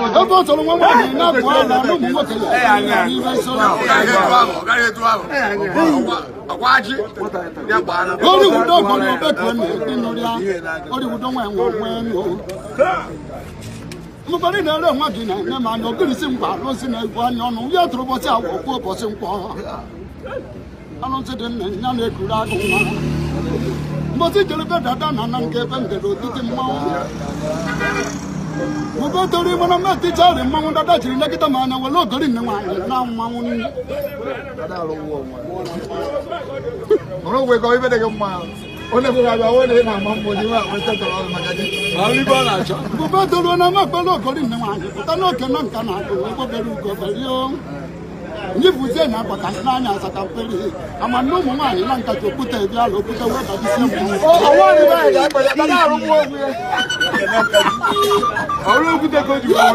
Ebe ọ chọrọ nwa nwaanyị na-abụ ala na ụmụ nwoke ya n'ibe soro. Orí wudo gbọdọ bẹkẹ mi nínú ria orí wudo nwa enwe onwe enwe. Mgbọrị na-ere nwa gị na-eme ma anya ogirisi mgba arụsị na-egwu anya ọnụ ya tụrụ ụbọchị awọ kwuo ụbọchị nkwọ. Arụsị dị nna ya na-ekuru agụ nwa. Mbọsị jere be dada na na nke ebe ngere otiti mmanwụ. Mgbe toro ime na mmetichari mmanwụ dada jiri nekịta ma anya were ogori nne nwaanyị na mmanwụ nne. Ọ̀rọ̀ òwe kan ibẹ̀ dẹ̀gẹ̀ mma ó lè fún wa ó lè máa mọ mọ ní wa àwọn ìtẹ́tọ̀ ọ̀rọ̀ màkà jẹ́. Mgbe toro na mekpere ogori nne nwaanyị pụta n'oke na nka na agụ egbobere ugo berio. Nyifuzie na agbata n'anya asata mperi ama na ụmụ nwaanyị na nka ji okwute ebi ala okwute wee dabisi mmụọ. Ọwọ́ ni báyìí dàgbà yàtọ̀ láàrú mú òwe. Ọrụ okwute ka o ji